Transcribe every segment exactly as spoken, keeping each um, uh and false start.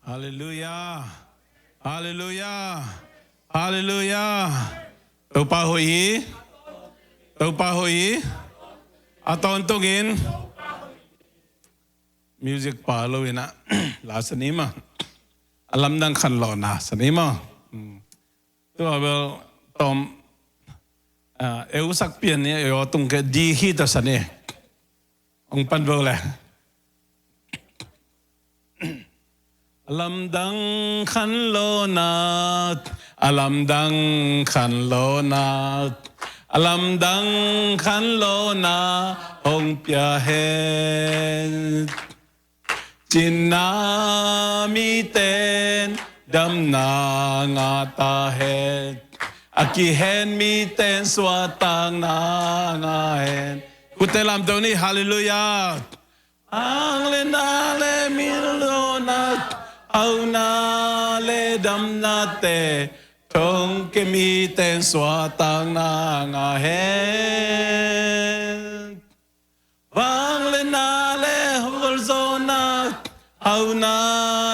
Halleluiah. Halleluiah. Halleluiah. Topa hoih hi. Topa hoih hi. A tawntungin music pa lo inah la sa ni maw. A lamdang khanlawhna sa ni maw. Tua bel tawm, ah, eu sak pian ni, eu tung ke di hi ta sa ni. Ong pan bo le. A lamdang khanlawhna, a lamdang khanlawhna, a lamdang khanlawhna hong pia hen. Cina miten damna ngah ta hen. A kihen miten suahtakna ngah hen. Khut te lamto ni, halleluiah. Ang le na le milona, auna le damnate, thongkia miten suahtakna ngah hen. Vang le na le hawlzawhna, auna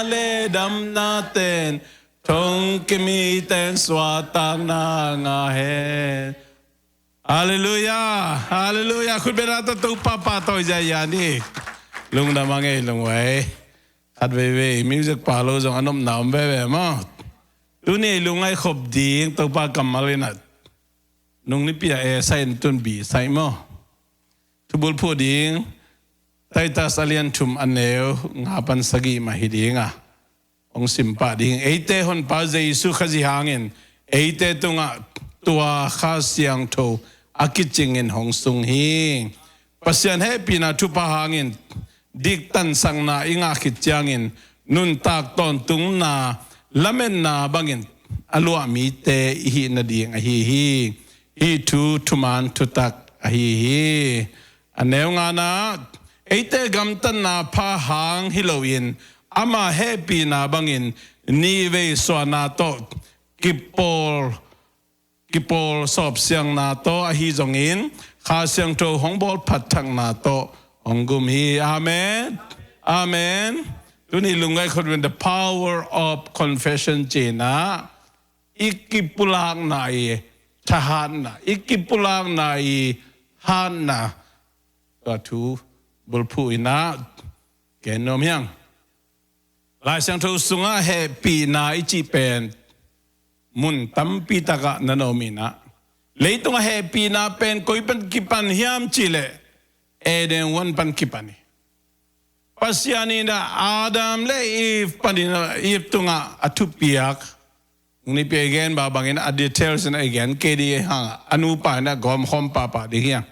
le damnaten, thongkia miten suahtakna ngah hen. Halleluiah, halleluiah. Khut beng a tawh Topa pahtawi ziahziah ni. Lungdam a ngei lungwai. Khat veivei music pa lo zong a nopna om veve maw. Tuni lungngaih khop ding Topa kammal inah. Nung nipi a A side in tun B side maw. Thubul phuh ding Titus a lian thum a neu nga pan sagih mah hi ding a. Hong simpah ding. Eite Honpa Jesu Khazih hangin eite tungah tua Kha Siangtho a kicingin hong sung hi. Pasian hehpihna thupha hangin diktansakna i ngah khit ciangin nuntak tawntungna lametna bangin a luah mite i hih nading ahi hi. Hih thu thuman thutak ahi hi. A neu ngana, eite gamtatna pha hang hi loin ama hehpihna bangin nihvei suahna tawh kipawl, kipawl sawpsiangna tawh ahi zongin Kha Siangtho hong bawl phatthakna tawh hong gum hi. Amen. Amen. Tuni lungngaih khut beng, the power of confession cihna, i kipulakna i thahatna, i kipulakna i hatna. Tua thu bulphuh inah gen nuam hiang. Lai Siangtho sungah hehpihna i cih pen mun tampi takah na na om inah. Leitungah hehpihna pen koi pan kipan hiam cihleh Eden huan pan kipan hi. Pasian inah Adam le Eve panin, Eve tungah a thupiak. Nipi a i gen ba bangin a details in a i gen kei ding hang a, a nupa inah gawmkhawm pahpah ding hiang.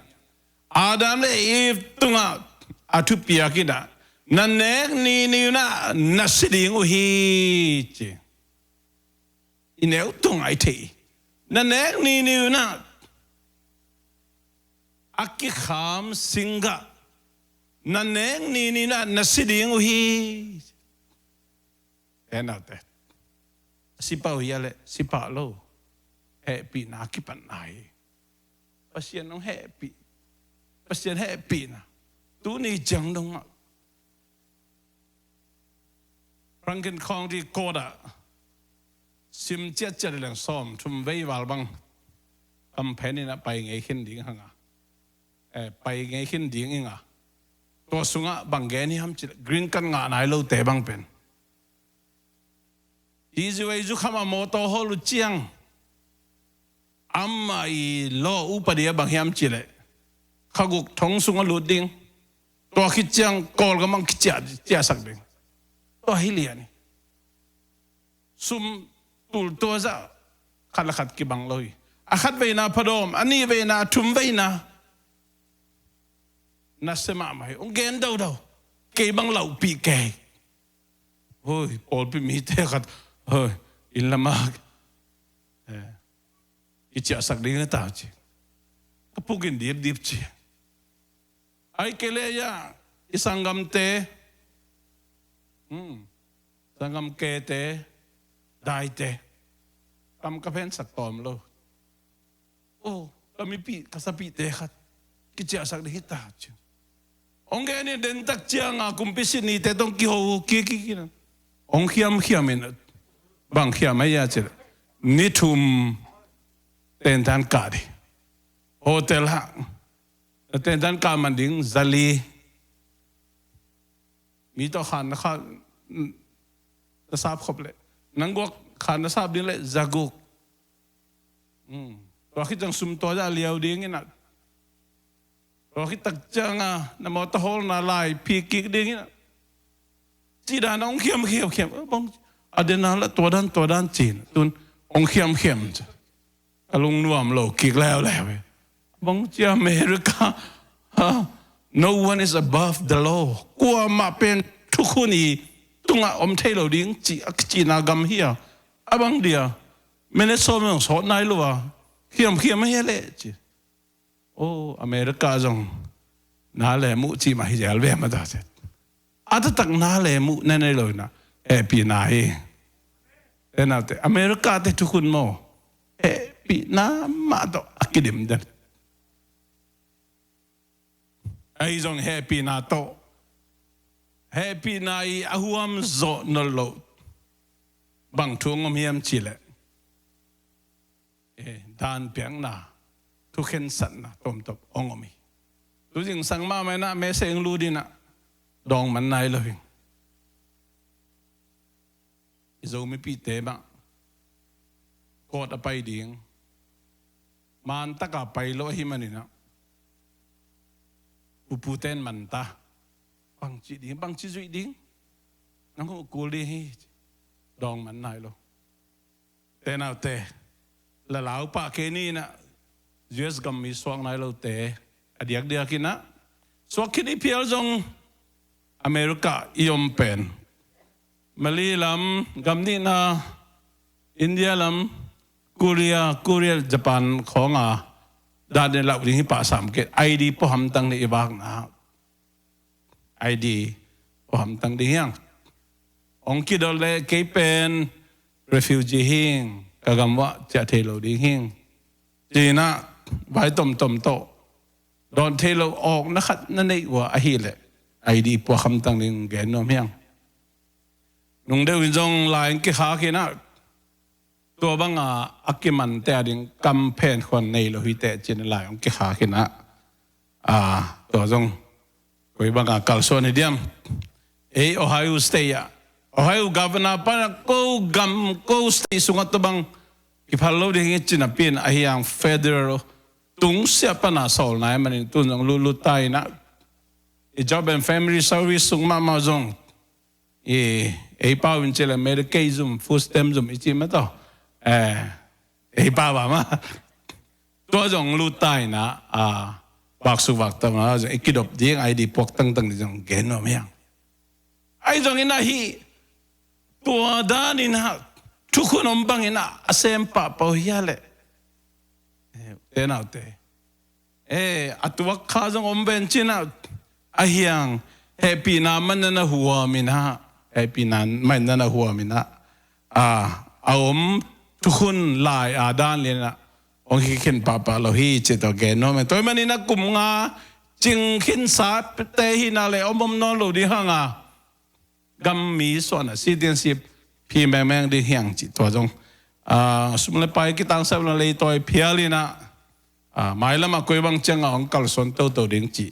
Adam le Eve tungah a thupiak inah na nek ni ni unah na si ding uh hi ci. I neu tungah i thei. Na nek ni ni unah a kikham singgah na nek ni ni unah na si ding uh hi. Enaute, sipah uh hia le sipah lo, hehpihna a kipatna hi. Pasian hong hehpih, Pasian hehpihna tuni ciang dongah Franken khawng dih kawtah sim ciatciat leng sawm thum vei val bang kamphen inah pai ngei khin ding hanga, eh, pai ngei khin ding inga. Tua sungah bang gen hiam cih green card ngah nai lote bang pen Israel zukham a mawtaw hawl uh ciang amah i law upadi a bang hiam cihleh kha guk thong sungah lut ding. Tua khit ciang Kawlgam ah kiciah, ciahsak ding. Tua hi lian hi. Sum tul tua zah khat le khat kibang lo hi. A khat veina phadawm, a nih veina, a thum veina nasia mahmah hi. Hong gen daudau. Kei bang lauhpih kei. Hoi, pawlpi mite khat, hoi, inn lamah, eh, i ciahsak ding a ta ci. Ka pukin dipdip ci. Ai kei le ya, i sanggamte, hmm, sanggam kete, daite, kam ka phensak tawm lo. Oh, ka mipih, ka sapihte khat kiciahsak ding hi ta ci. Hong gen in dentak cianga kumpi Sydney-te tawh hong kiho kikik in a. Hong khiamkhiam in, bang khiam ahi a cih leh, ni thum tentan kah ding. Hotel ah na tentan kah man ding, za li. Mi tawh khan na khan na sap khop leh, nang guak khan na sap ding leh za guk. Tua khit ciang sum tua zah liau ding in ah, tua khit tak ciang a na mawtaw hawlna lai phi kik ding in ah, cih dan hong khiamkhiam khiam. A bang a den a lah tua dan tua dan ci-in tun hong khiamkhiam ci. Ka lungnuam lo kik leuleu hi. Bang ci America, ha? No one is above the law. Kuamah pen thukhun i tungah om thei lo ding ci a kicihna gam hi a. A bang dia minute sawm zong sawt nai lo a, khiamkhiam ahi a leh ci. O, America zong na le muh cih mah hi zel ve mah ta ci. A taktak na le muh na nei lo in ah hehpihna hi. Te naute, America te thukhun maw, hehpihna mah tawh a kidim den. Ahi zong hehpihna tawh, hehpihna i a huam zawh nawn loh bang thu hong om hiam cih leh, eh, dan piakna, thukhensatna tawmtawp hong om hi. Tu zingsang mahmah in ah message hong lut in ah dawng man nai lo hi. I Zomipihte mah court a pai ding, man taka pai lo ahih manin ah upute in man ta, bangci ding, bangci zuih ding, nang hong kul ding hi, dawng man nai lo. Te naute, la lau pah kei ni in ah, U S gam mi suak nai lote, a diakdiak in ah suak khin i phial zong, America i om pen, Malay lam, gam nihna, India lam, Korea, Korea, Japan khawng a dan in lau ding hi pah sam kei, I D pua hamtang nih i vakna. I D pua hamtang ding hiang. Hong kidot leh kei pen refugee hing, ka gam uah ciah thei lo ding hing, ci-in ah vai tomtom tawh dawn thei lo awkna khat na neih uh a ahih leh, I D pua hamtang ding gen nuam hiang. Nung deuh in zong lai hong kikhak in ah, tua banga a kimante a ding kam phen khuan nei lo hi teh ci-in lai hong kikhak in ah, a, tua zong koi banga kalsuan hi diam? Ei, Ohio State ah, Ohio governor pan ah ko gam ko state sungah tua bang kiphal lo ding hi ci napi in, ahi hang federal tungsiah pan a sawlna ahih manin tun zong lutlut ta in ah, i Job and Family Service sung mahmah zong, i, ei pau in ci leh Medicaid zum, food stamp zum i cih mah tawh, eh, ei pau a mah, tua zong lut ta in ah, a, vaksuk vaktam a zong i kidop ding, I D puak tangtang ding zong gen nuam hiang. Ahi zongin ah hih tua dan in ah thukhun om bangin ah a sem pahpah uh hi a leh, eh, te naute, eh, a tuak kha zong om ven ci-in ah, ahi hang hehpihna mah in na huam in ah, hehpihna mah in na huam in ah, a, a om thukhun lai a dan lian ah hong hi khin pahpah lo hi ci tawh gen nuam e. Tua ahih manin ah kum nga cing khinsate hi na leh om om nawn lo ding hang a, gam mi suahna citizenship phi mengmeng ding hiang ci tua zong, a, sum le pai kitangsap lo leitawi phial in ah, a, mailam ah koi bang ciang a hong kalsuan toto ding ci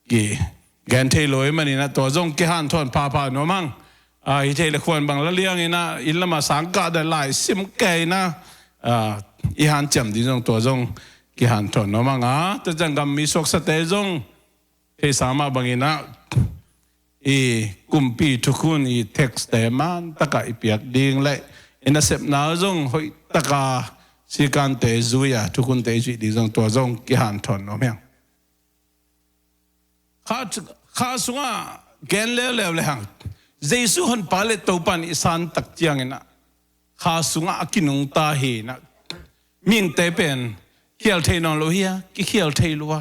kigen thei lo ahih manin ah tua zong kihanthawn phapha nuam hang. A, hi thei leh khuan bang la liang in ah, inn lam ah sang kah dan lai sim kei in ah, a, i hanciam ding zong tua zong kihanthawn nuam hang a, tua ciang gam mi suaksate zong theihsa mah bangin ah, i kumpi thukhun i tax te man taka i piak ding leh i nasepna zong hoih taka sikante zui a thukhunte i zuih ding zong tua zong kihanthawn nuam hiang. Kha, kha sungah gen leuleu le hang, Jesu honpa le Topa in i san tak ciangin ah kha sungah a kinungta hi in ah, mihingte pen khial thei nawn lo hi a, kikhial thei lua.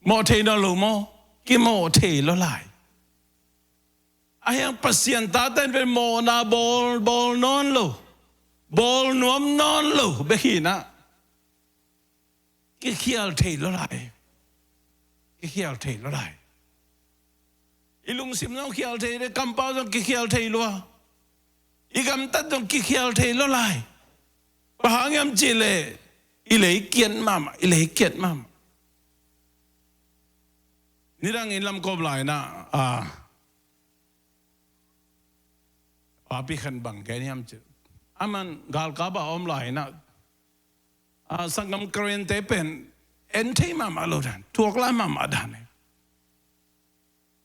Mawh thei nawn lo maw? Kimawh thei lua lai. Ahi hang Pasian tate in pen mawhna bawl, bawl nawn lo, bawl nuam nawn lo bek hi in ah, kikhial thei lua lai. Kikhial thei lua lai. I lungsim zong khial thei, i kampau zong kikhial thei lua. I gamtat zong kikhial thei lo lai. Bang hang hiam cih leh i lei kiat mahmah, i lei kiat mahmah. Nidang in lamkawp lai-in ah, a, papi khat bang gen hiam cih leh, aman galkap ah a om lai-in ah, a, sanggam Karen-te pen en thei mahmah lo dan, thuak lai mahmah dan hi.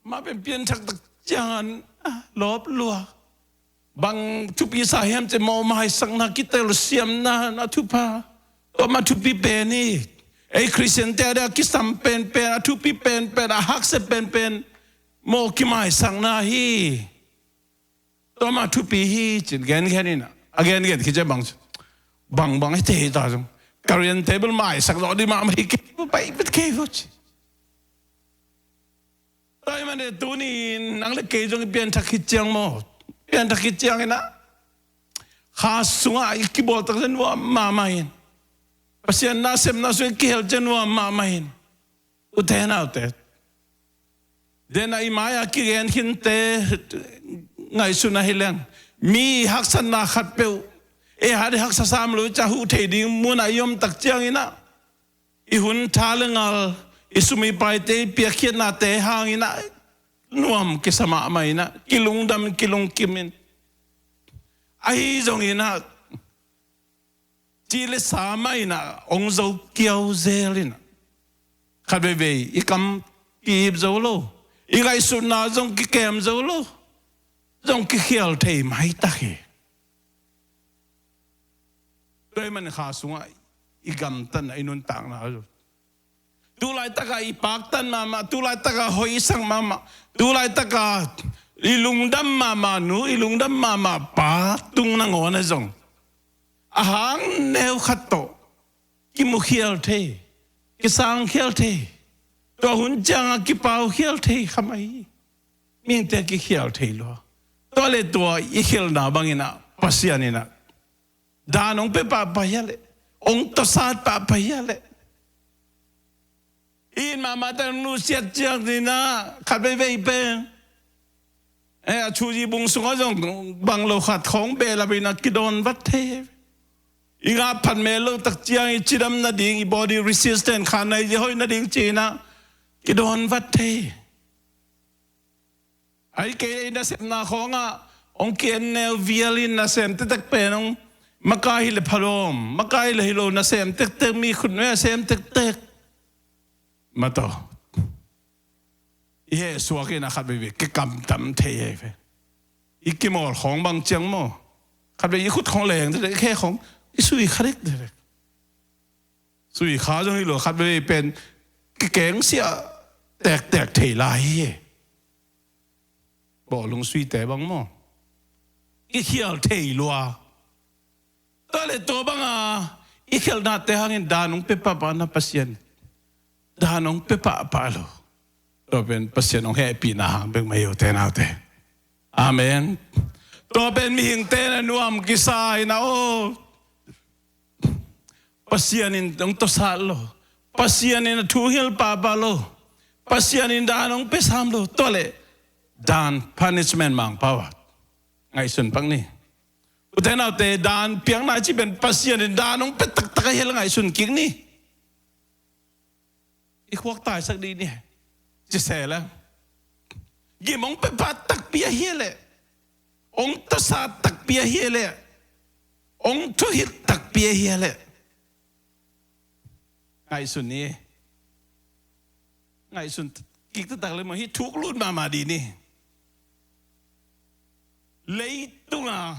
Amah pen pianthak tak ciangin, a, lawp lua. Bang thupi sa hiam cih leh mawh maisakna, kitelsiamna, na thupha. Tua mah thupi pen hi. Ei Khristian-te a dia kisam penpen, a thupi penpen, a haksa penpen mawh kimaisakna hi. Tua mah thupi hi ci-in gengen in ah, a gengen khit ciang bang, bang, bang hi thei ta zong, Karen-te bel maisak zawh ding mahmah hi kei, bai bet kei vo ci. Tua ahih manin tuni-in nang le kei zong i pianthak khit ciang maw, pianthak khit ciangin ah, kha sungah i kibawl tak ciang nuam mahmah in, Pasian nasepna sungah i kihel ciang nuam mahmah in. Ute naute, den a i mai-a kigen khinte ngaihsun ahih leng, mi haksatna khatpeuh, ei hat i haksa sam lo i cih huh thei ding munah i om tak ciangin ah, i hun tha le ngal, i sum i paite, i piakkhiatnate hangin ah nuam kisa mahmah in ah, kilungdam kilungkim in. Ahi zongin ah, cih le sa mah in ah hong zo kiau zel in ah, khat veivei i kam ki-ip zo lo, i ngaihsutna zong kikem zo lo, zong kikhial thei maitak hi. Tua ahih manin kha sungah i gamtatna, i nuntakna zong, tu laitakah i paktat mahmah, tu laitakah hoihsak mahmah, tu laitakah i lungdam mahmah nu, i lungdam mahmah pa tung nangawn ah zong, a hang neu khat tawh kimukhial thei, kisangkhial thei, tua hun ciangah kipaukhial thei kha mah hi. Mihingte kikhial thei lua. Tua le tua i khialhna bangin ah, Pasian in ah dan hong pia pahpah hia leh, hong tawsat pahpah hia leh, i it mahmah tak nusiat ciang ni-in ah, khat veivei pen, eh, a Thuci bung sungah zong bang lo khat khawng behlap in ah kidawn vat thei. I ngah phat mel loh tak ciang i cidam nading, i body resistance, kha nai zia hoih nading ci-in ah kidawn vat thei. Ahih kei leh i nasepna khawngah hong ki-en neu vial in, nasem tektek pen hong, makai hi leh phalawm, makai hi leh hi lo, nasem tektek, mi khut nuai a sem tektek. Mataw, i heh suak in ah khat veivei kikamtam thei hi ve. I kimawl khawng bang ciang maw, khat veivei i khut khawng leng tektek, i khe khawng i sui kha dekdek. Sui kha zong hi lo, khat veivei pen kikengsiah tektek thei lai hi. Bawlung suite bang maw, kikhial thei lua. Tua le tua banga i khialhnate hangin dan hong pia pahpah na, Pasian dan hong pia pahpah lo. Tua pen Pasian hong hehpihna hang bek mah hi, ute naute. Amen. Tua pen mihingte na nuam kisa in ah, aw, Pasian in hong tawsat lo, Pasian in a thu hilh pahpah lo, Pasian in dan hong pia sam lo. Tua le dan, punishment, Mangpau ah ngaihsun pak ni. Ute naute, dan piakna cih pen Pasian in dan hong pia taktak ahih leh ngaihsun kik ni. I khuak taisak dih ni, ci se leng. Gim hong pia pah takpi ahih leh, hong tawsat takpi ahih leh, hong thuhilh takpi ahih leh, ngaihsun ni. Ngaihsun kik taktak leh maw, hih thuk lut mahmah dih ni. Leitunga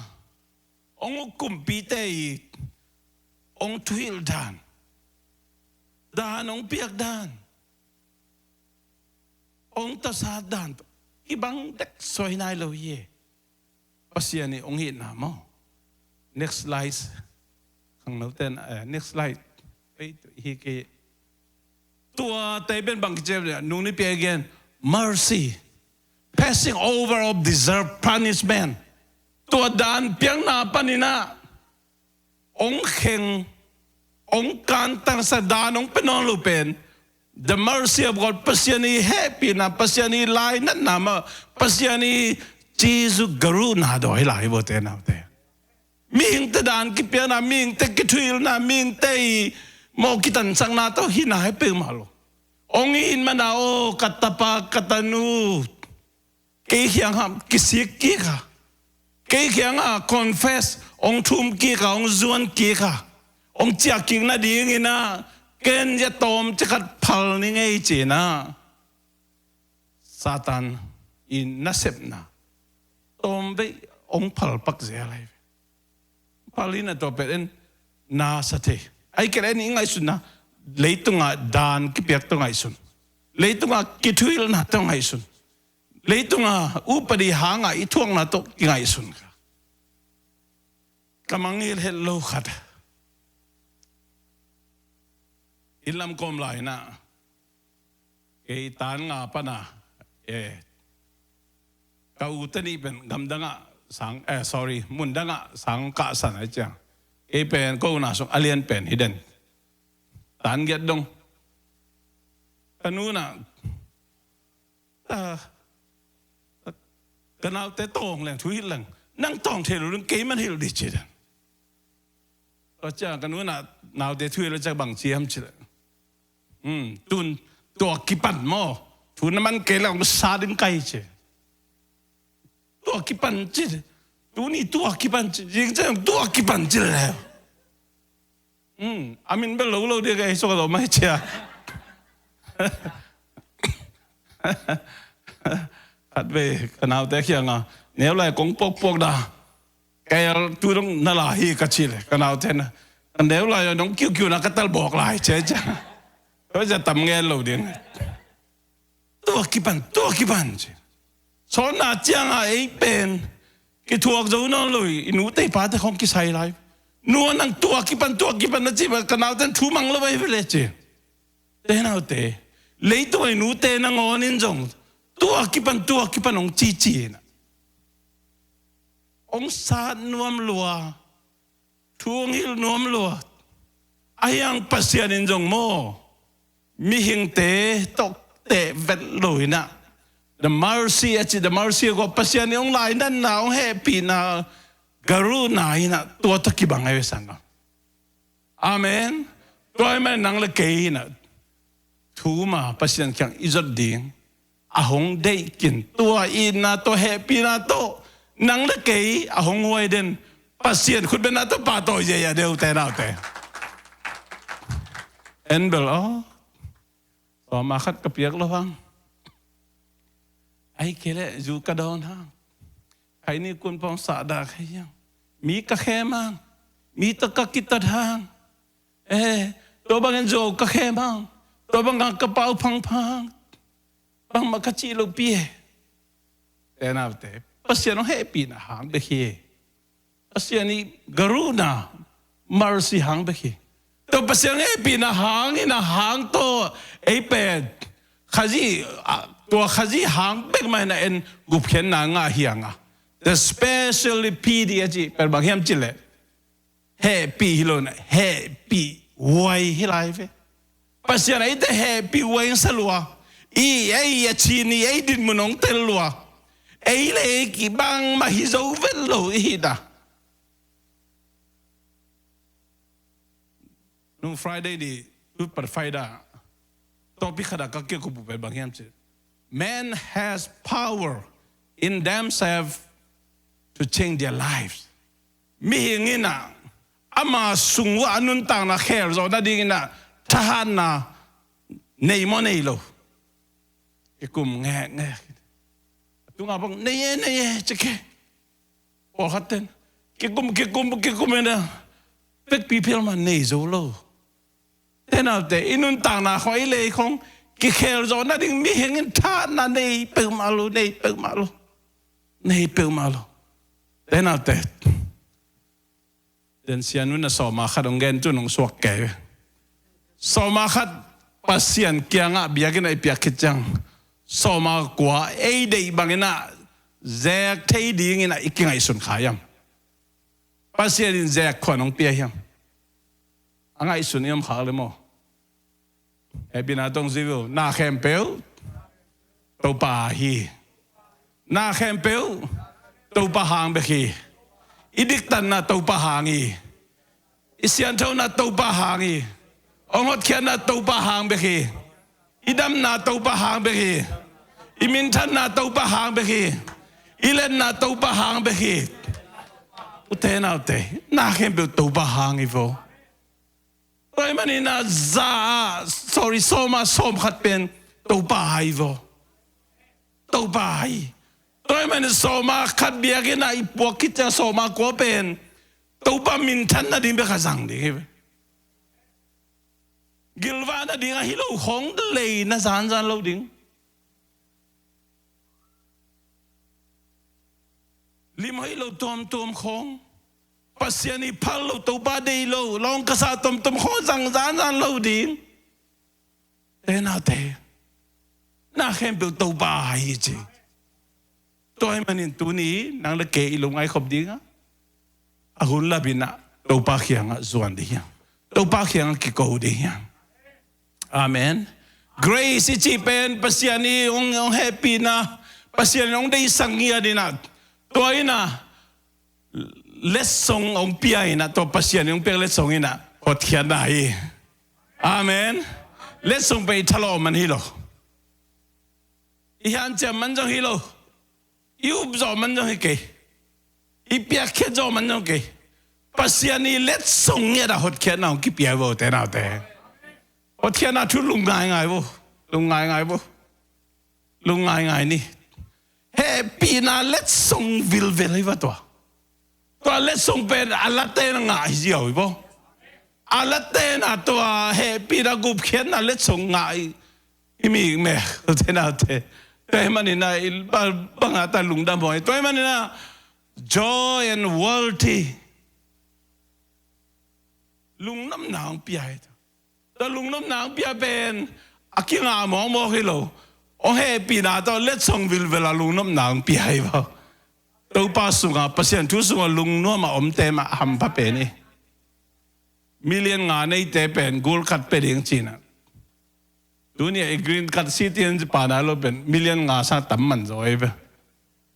hong uk kumpite i hong thuhilh dan, dan hong piak dan, hong tawsat dan tawh kibang dek suai nai lo hi. Pasian i hong itna maw. Next slide. Khangnote'n, eh, next slide. Ei, hi kei. Tua tei pen bang kici hiam, nung ni pia again. Mercy. Passing over of deserved punishment. Tua dan piakna panin ah hong kheng, hong kantansak, dan hong pia nawn lo pen, the mercy of God, Pasian i hehpihna, Pasian i lainatna mah, Pasian i Jesu garuhna dawi lai bawte naute. Mihingte dan kipiakna, mihingte kithuhilhna, mihingte i mawh kitansakna tawh hi nai peuhmah lo. Hong it mana aw, ka tapa ka tanu, kei kiangah kisik kik a, kei kiangah confess hong thum kik a, hong zuan kik a, hong ciah kik nadingin ah ken zia tawm cikhat phal ning ei ci-in ah Satan i nasepna tawmvei hong phalpak zel lai ve. Phal in a tua pen en na sa thei. Ahih kei leh en i ngaihsutna leitungah dan kipiak tawh ngaihsun. Leitungah kithuhilhna tawh ngaihsun. Leitungah upadi hangah i thuakna tawh kingaihsun kha. Ka mangngilh het lo khat. Inn lam kawm lai-in ah kei tan nga pana, eh, ka ute nih pen gamdangah sang, eh, sorry, mundangah sang kahsan a hi ciang, kei pen ko na sung a lian pen hi den. Tan giat dong. Ka nu in ah, ah, ka naute tawng leng, thu hilh leng, nang tawng thei lo ding, kei man hilh dih ci den. Tua ciang ka nu in ah naute thu hilh a ciang bang ci hiam cih leh, hmm, tun tua kipan maw, thu na man kei leh hong sa ding ka hi ci. Tua kipan ci. Tuni tua kipan ci. Zing ciang tua kipan ci leh, hmm, a min bel lo lo ding ka hi suak lo mai cia. Khatvei ka naute kiangah neu lai kong puakpuak dah. Kei tu dong na la hi ka cih leh ka naute na, ka neu lai dong kiukiu na ka tel bawk lai cia cia. Tua cia tam ngen lo ding. Tua kipan, tua kipan ci. Sawtna ciangah ei pen kithuak zo nawn lo hi, i nute i pate khong kisai lai. Nu, nang tua kipan, tua kipan na cih bang ka naute in thu mang lo ei ve le ci. Te naute, leitungah i nute nangawn in zong tua kipan, tua kipan hong cici in ah hong sat nuam lua, thu hong hilh nuam lua. Ahi hang Pasian in zong maw, mihingte tawh teh vet lo in ah, the mercy a ci, the mercy of God, Pasian in hong lainatna, hong hehpihna, garuhna in ah tua tawh kibang ahi ve sang a. Amen. Tua ahih manin nang le kei in ah thu ma Pasian kiang i zot ding a hong deih kin, tua itna tawh, hehpihna tawh nang le kei a hong huai den Pasian khutbetna tawh pahtawi ziahziah deuh te naute. En bel aw, sawma khat ka piak lo hang. Ahih kei leh zu ka dawn hang. Khaini kun pawng sahdah kha hiang. Mi ka khem hang. Mi tawh ka kitat hang. Eh, tua bangin zuau ka khem hang. Tua bangin ka pau phangphang hang. Bangmah ka cih lopi e. Te naute, Pasian hong hehpihna hang bek hi. Pasian i garuhna, mercy hang bek hi. Tua Pasian hehpihna hang in a hang tawh ei pen Khazih, a, tua Khazih hang bek mah in a en gupkhiatna ngah hi hang a. The specially pity a cih pen bang hiam cih leh, hehpih hi lo in a, hehpih huai hi lai ve. Pasian a eite hehpih huai hong sa lua, i ei a cin, i ei dinmun hong tel lua. Ei le ei kibang mah hi zo vet lo i hih na. Nung Friday ni, tu pat Friday, topic khat a ka kikum uh pen bang hiam cih, man has power in themselves to change their lives. Mihing in a, ama sung uh a nuntakna khel zawh nading in a, thahatna nei maw nei lo. Kikum ngekngek. A tungah bang nei e, nei e, ci kei. Pawlkhat ten kikum, kikum, kikum in a, vekpi phel mah nei zo lo. Te naute, i nuntakna khong, i lei khong kikhel zawh nading mihing in thahatna nei peuhmah lo, nei peuhmah lo. Nei peuhmah lo. Te naute, den sian un a sawma khat hong gen tun hong suak kei ve. Sawma khat Pasian kiangah biakinn ah i piak khit ciang, sawma kua ei deih bangin a zek thei dingin a i kingaihsun kha hiam? Pasian in zek khuan hong pia hiam? A ngaihsun i om khak le maw? Hehpihna tawh hong zui uh, na khempeuh Topa hi. Na khempeuh Topa hang bek hi. I diktatna Topa hang hi. I sianthona Topa hang hi. Hong hotkhiatna Topa hang bek hi. I damna Topa hang bek hi. I minthanna Topa hang bek hi. I letna Topa hang bek hi. Ute naute, na khempeuh Topa hang hi vo. Tua ahih manin a za ah, sorry, sawm ah sawm khat pen Topa hai vo. Topa hai. Tua ahih manin sawm ah khat biakinn ah i puak khit ciang sawm ah kua pen Topa minthan nading bek a zang ding hi ve. Gilvah nading ahi lo khawng leina zanzan lo ding. Lim hoih lo tuamtuam khawng, Pasian i phal lo, Topa deih lo, lawng ka sa tuamtuam khawng zang zanzan lo ding. Ute naute, na khempeuh Topa hai hi ci. Tua ahih manin tuni nang le kei i lungngai khop ding a, a hun lap in a Topa kiangah zuan ding hi hang. Topa kiangah kiko ding hi hang. Amen. Grace i cih pen Pasian i hong, hong hehpihna, Pasian i hong deihsak ngiat in a, tua in a letsong hong pia in a, tua Pasian i hong piak letsong in a hotkhiatna hi. Amen. Letsong pen i thalawh man hi lo. I hanciam man zong hi lo. I up zawh man zong hi kei. I piakkhiat zawh man zong kei. Pasian i letsong ngiat a hotkhiatna hong kipia hi vo, ute naute. Hotkhiatna thu lung ngaingai vo. Lung ngaingai vo. Lung ngaingai ni. Hehpihna letsong vilvel hi va tua. Tua letsong pen a late'n a ngah hi ziau hi vo. A late'n a tua hehpihna gupkhiatna letsong ngah hi. I mi me, ute naute. Tua ahih manin a, i ba-, bang a ta lungdam huai. Tua ahih manin a, joy and worthy. Lungnopna hong pia hi. Tua lungnopna hong pia pen, a kingah mawkmawk hi lo. Hong hehpihna tawh letsong vilvel a lungnopna hong pia hi vo. Topa sungah, Pasian thu sungah lungnuam a omte mah hampha pen hi. Million nga neite pen gold card pia ding ci-in a. Tuni a i green card citizen ci pah nai lo pen million nga sang tam man zaw ei ve.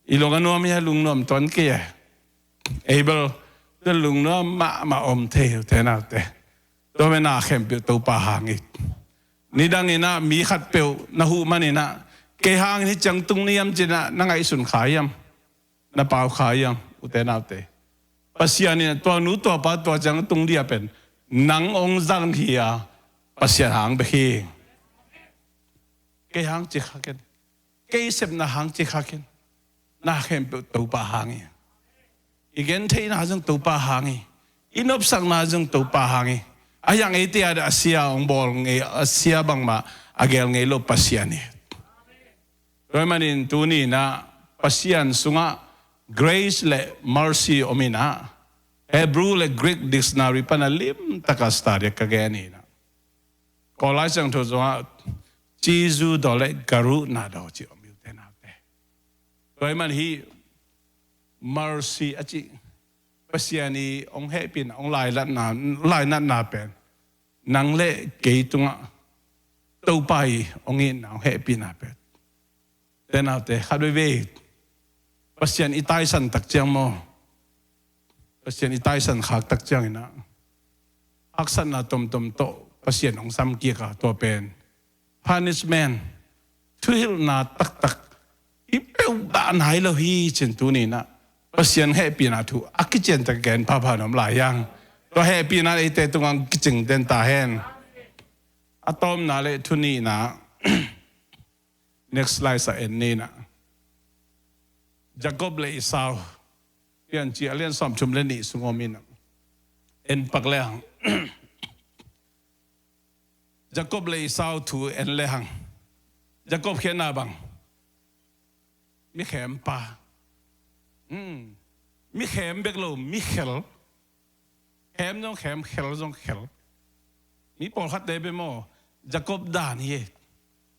I lung a nuam hia, lungnuam tuan kei e. Abel, tua lungnuam mahmah om thei, ute naute. Tua pen na khempeuh Topa hang hi. Nidang in a mi khatpeuh na huh man in a, kei hang hi ciang tung ni hiam ci-in a na ngaihsun kha hiam? Na pau kha hiam, ute naute? Pasian in tua nu tua pa tua ciang tung dia pen nang hong zang hi a, Pasian hang bek hi. Kei hang ci kha ken. Kei sepna hang ci kha ken. Na khempeuh Topa hang hi. I gentheihna zong Topa hang hi. I nopsakna zong Topa hang hi. A hiang eite a, a sia hong bawl ngei, a sia bangmah a gel ngei lo Pasian hi. Tua ahih manin tuni in a Pasian sungah grace le mercy om in a, Hebrew le Greek dictionary pan a limtak a study ka gen hi in a, Kawl Lai Siangtho sungah chizu daw le garu na daw ci om hi, ute naute. Tua ahih man hih mercy a cih Pasian i hong hehpihna, hong lainatna, lainatna pen nang le kei tungah Topa i hong itna, hong hehpihna pen. Ute naute, khat veivei Pasian i taisan tak ciang maw, Pasian i taisan khak tak ciangin a, haksatna tomtom tawh Pasian hong samkik a, tua pen punishment, thuhilhna taktak i peuh dah nai lo hi. Cin tuni in a Pasian hehpihna thu a kician tak gen phapha nuam lai hiang. Tua hehpihna eite tungah kicing den ta hen. A tawpna le thu nihna, next slide ah en ni in a, Jacob le Esau, Piancil a lian sawmthum le nih sung om in a, en pak lehang Jacob le Esau thu en lehang, Jacob khiatna bang, mi khempa. Hmm. Mi khem bek lo, mi khel. Khem zong khem, khel zong khel. Mi pawlkhatte bia maw, Jacob dan hi.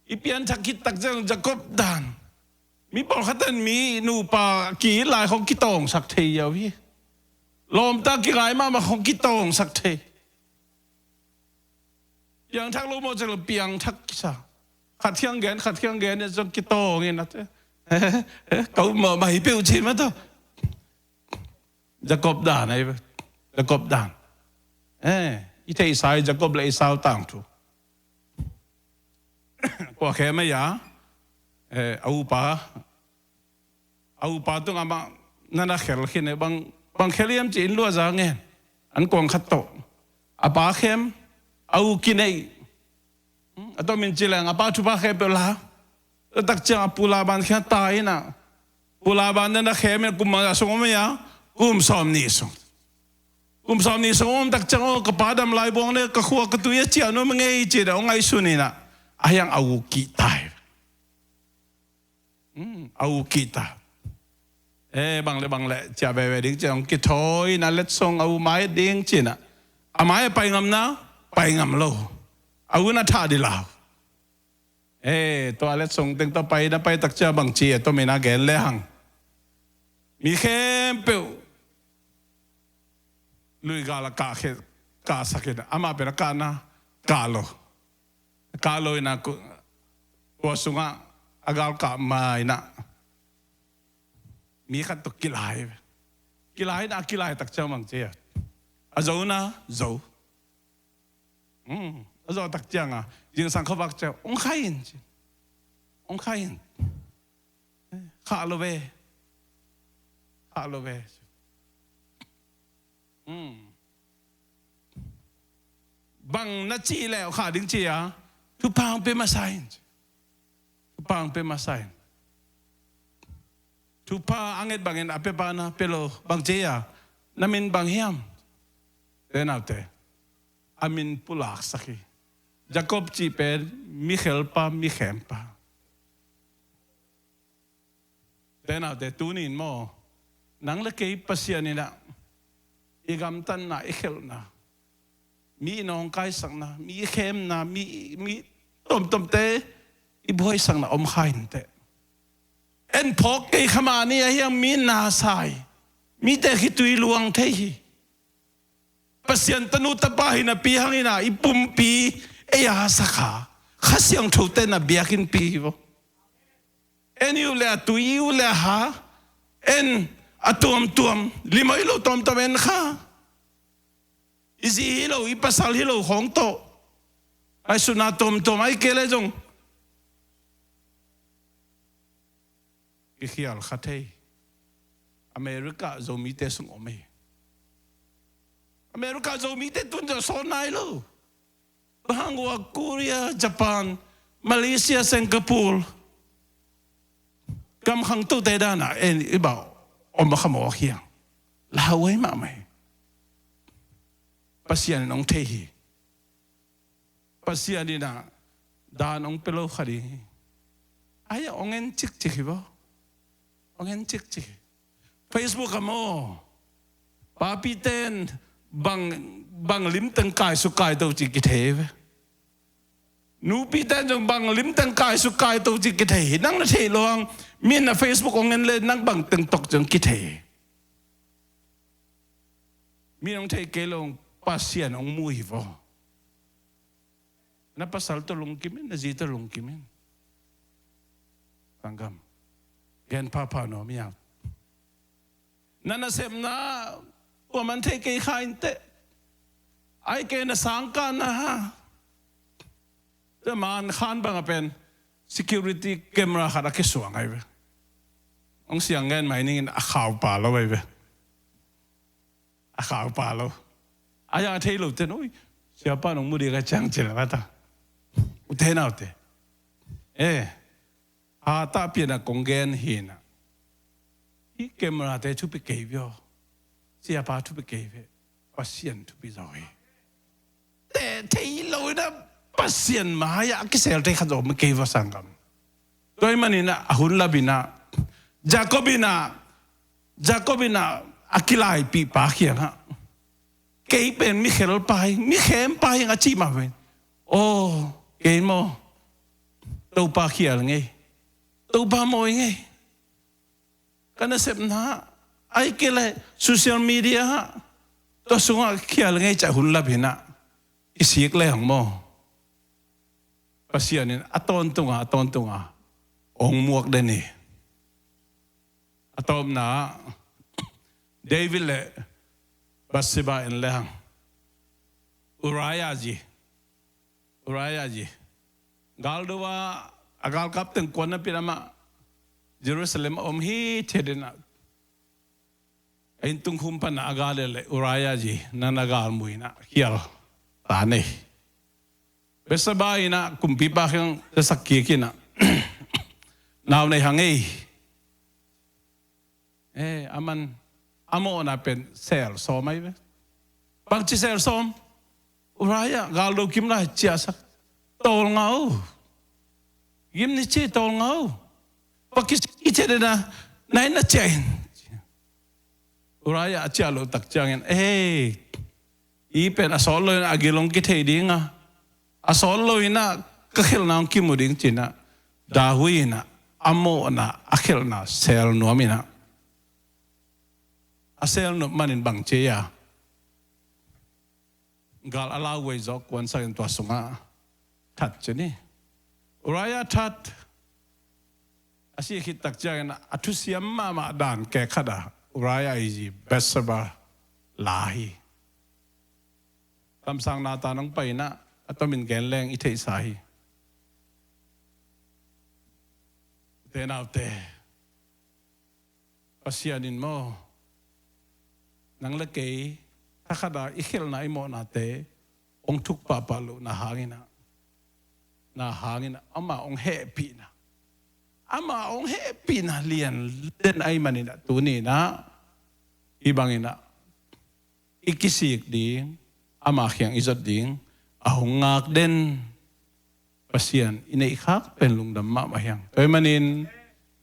I pianthak khit tak ciang Jacob dan. Mi pawlkhat in mi nupa ki lai khong kitawngsak thei uh hi. Lawmta kingai mahmah khong kitawngsak thei. Piangthak lo maw, cek lo piangthak kisa. Khat khiang gen, khat khiang gen, zong kitawng in a te. Kau mah, mah hi peuh cin mah tawh. Jacob dan ahi ve. Jacob dan. Eh, i theihsa hi Jacob le Esau tangthu. Kua khem a, eh, a upa, a upa tungah amah na na khel khin e, bang, bang khel hiam ci-in lua za ngen. An kuang khat tawh a pa khem, a u kineih. Hmm, a tomin ci leng a pa thupha khempeuh la. Tua tak ciang a pu Laban kiang tai in a, pu Laban na na khem in a kum bangzah sung om a, kum sawmnih sung. Kum sawmnih sung om tak ciang, aw, ka pa dam lai buang ne, ka khua ka tui a ciah nuam ngei ci-in a hong ngaihsun in a, a hiang a u kihta hi. Hmm, a u kihta. Eh, bang le bang le ciah veve ding ci-in hong kithawi in a, letsong a u mai ding ci-in a, a mai a pai ngam na, pai ngam lo. A u na thah di lau. Eh, tua letsong teng tawh pai na, pai tak ciang bang ci e, tua mi na gen le hang. Mi khempeuh luigal a kah khe, kahsak in a, amah pen a kah na, kah lo. Kah lo in a ku-, kua sungah a galkah ma in a, mi khat tawh kilai. Kilai in a, kilai tak ciang bang ci a, a zo na, zo. Hmm, a zo tak ciang a, zingsang khuavak ciang, hong khai in ci. Hong khai in. Khah lo ve. Khah lo ve. Hmm. Bang na cih leh khah ding ci a, thupha hong pia masa in. Thupha hong pia masa in. Thupha a nget bangin a piapa na pia lo, bang ci a, na min bang hiam? Te naute, a min pulaksak hi. Jacob cih pen mi khelpa, mi khempa. Te naute, tuni in maw, nang le kei Pasian in a, i gamtatna, i khelhna, mi i nawngkaisakna, mi i khemna, mi, mi tomtomte i buaisakna om kha inteh. En phawk kei kha mah ni a hiang, mi na sa hi, mite khitui luang thei hi. Pasian tanu tapa hi napi hangin a, i pumpi ei a sa kha, Kha Siangtho te na biakinnpi hi vaw. En i uh le a tui, i uh le a ha, en a tuamtuam, lim ahi lo tuamtuam en kha. I zi hi lo, i pasal hi lo khawng tawh, ngaihsutna tuamtuam, ahih kei leh zong i khial kha thei. America Zomite sung om hi. America Zomite tun zong sawn nai lo. Bang hang ua, Korea, Japan, Malaysia, Singapore, gam khangtote dan a en i bang om a kha mawk hiang. Lauhuai mahmah hi. Pasian in hong thei hi. Pasian in a dan hong pia lo kha ding hi. Ai, hong en cikcik hi vaw. Hong en cikcik hi. Facebook ah maw, papite in bang, bang lim teng kaisuk kaito ci kithei ve. Nupite in zong bang lim teng kaisuk kaito ci kithei hi. Nang na theih loh hang, mi in a Facebook hong en le nang bang teng tawh zong kithei hi. Mi in hong thei kei lo, Pasian hong mu hi vaw. Na pasal tawh lungkim in, na zi tawh lungkim in. Sanggam, gen phapha nuam hi a. Na nasepna kuaman thei kei kha inteh. Ahih kei leh na sangkahna ha. Tua man khan bang a pen security camera khat a kisuang ahi ve. Hong siang ngen mai ning in a khaupa lo ahi ve. A khaupa lo. A ya thei lo ten, ui, siapa nong mu ding a ciang cil a ta. U te nau te. Eh, a ta pian a kong gen hi na. Hi camera te thupi kei ve aw. Siapa thupi kei ve. Pasian thupi zaw hi. Te thei lo in a Pasian mai-ah a kisel thei khat zong om kei va sanggam. Tua ahih manin a hun lap in a, Jacob in a, Jacob in a, a kilaipih pa kiangah, kei pen mi khelpa hi, mi khempa hi a cih mah pen, aw, kei maw, Topa khial ngei, Topa mawi ngei. Ka nasepna, ahih kei leh social media, tua sungah khial ngei ci-a hun lap in a, i sik lehang maw, Pasian in a tawntunga, a tawntunga hong muak den hi. A tawpna, David le Bathsheba in le hang Uriah zi, Uriah zi galdo a, a galkap teng kuan napi in amah Jerusalem a om hi thei den a, a inn tungkhum pan a gal le le Uriah zi na na galmu in a khial ta nei. Bathsheba in a kumpipa kiang zasak kik in a nau nei hang ei. Eh, aman a mawhna pen sel sawm ahi ve. Bangci sel sawm? Uriah galdo kim lai ciahsak. Tawlnga uh. Gim ni ci tawlnga uh. Pakisik i ciah dena nai na ciah in. Uriah a ciah loh tak ciangin, eh, i pen a sawt lo in a gil hong kithei ding a, a sawt lo in a ka khelhna hong kimu ding ci in a, David in a, a mawhna a khelhna sel nuam in a, a sel nuam manin bang ci a, gal a lau vei zawk kuansak in tua sungah that ci ni. Uriah that a sih khit tak ciangin a thusiam mahmah dan kek khat a Uriah i zi Bathsheba la hi. Kamsang Nathan hong pai in a, a tomin gen leng i theihsa hi. Ute naute, Pasian in maw, nang le kei thakhat a i khelhna i mawhnate hong thuk pahpah lohna hangin a, na hangin a, amah hong hehpihna, amah hong hehpihna lian den ahih manin a, tuni in a, hih bangin a i kisik ding, ama kiang i zot ding a hong ngak den Pasian i neih khak pen lungdam mahmah hi hang. Tua ahih manin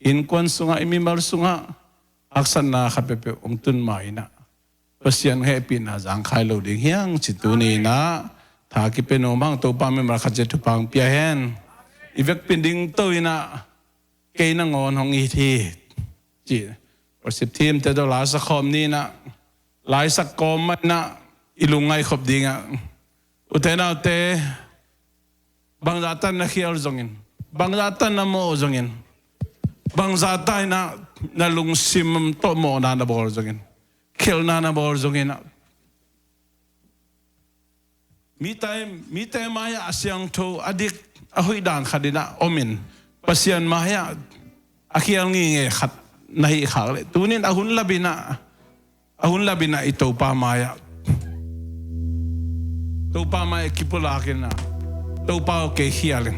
innkuan sungah, i mimal sungah haksatna khat peuhpeuh hong tun ma in a, Pasian hehpihna zangkhai lo ding hi hang ci tuni in a, tha kipia nuam hang. Topa mimal khat ciat thupha hong pia hen. I vekpi in dingto in a, kei nangawn hong it hi ci. Worship team te tawh laisak khawm ni in a, laisak kawm mah in a, i lungngaih khop ding a, ute naute, bangzah tan na khial zongin, bangzah tan na mawh zongin, bangzah tan in a, na lungsim tawh mawhna na bawl zongin, khelhna na bawl zongin a, mite, mite mai-ah a siangtho, a dik, a hoih dan khat in a om in, Pasian mai-ah a khial ngingei khat na hih khak leh, tuni in a hun lap in a, a hun lap in a i Topa mai-ah, Topa mai-ah kipulak in a, Topa aw, kei khial ing.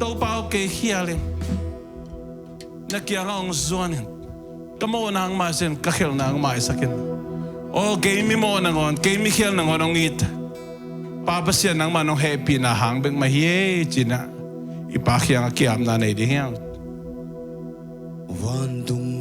Topa aw, kei khial ing. Na kiangah hong zuan ing. Ka mawhna hong maisak in, ka khelhna hong maisak in. Aw, kei mi mawh nangawn, kei mi khial nangawn hong it Pa Pasian, nangmah in hong hehpihna hang bek mah hi ei ci in a, i Pa kiangah ki-apna nei ding hi hang. Vantung